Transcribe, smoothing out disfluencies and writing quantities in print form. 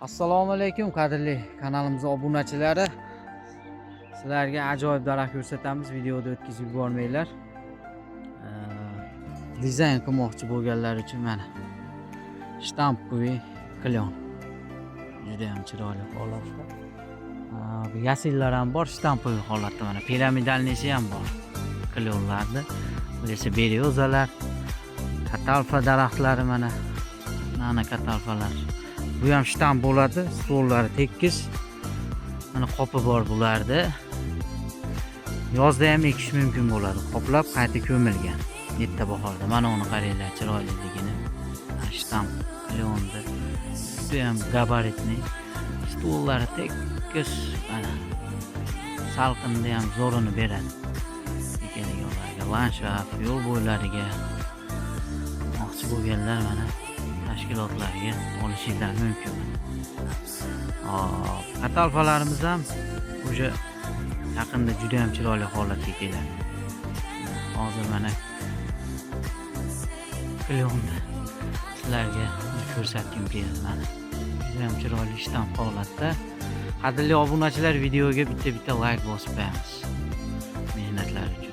Assalomu alaykum, qadrli kanalimiz obunachilari. Sizlarga ajoyib daraxt ko'rsatamiz. Videoda o'tkazib yubormanglar. Dizayn qilmoqchi bo'lganlar uchun mana штамповый klon. Juda ham chiroyli holatda. Bu yasillar ham bor, штамповый holatda mana пирамидальный si ham bor. Klonlarni. Bu esa beryozalar, katalfa daraxtlari mana. Mana katalfalar. Bu ham shtamp bo'ladi, stvollari tekis. Mana qopi bor bularda. Yozda ham ekish mumkin bo'ladi. Qoplab qayta ko'milgan. Erta bahorda. Mana uni qaranglar chiroyliligini. Mana shtamp klonni. Juda ham габаритный. Stvollari tekis mana. Salqinda ham zo'rini beradi. Ekadiganlarga, landshaft, yo'l bo'ylariga moqchi bo'lganlar mana tashkilotlarga olishinglar mumkin. Hop, katalfalarimiz ham уже yaqinda juda ham chiroyli holatga keladi. Hozir mana klonni sizlarga ko'rsatgim keldi mana. Juda ham chiroyli shtamp holatda. Qadrli obunachilar, videoga bitta-bitta layk bosib qo'yamiz. Mehnatlar uchun.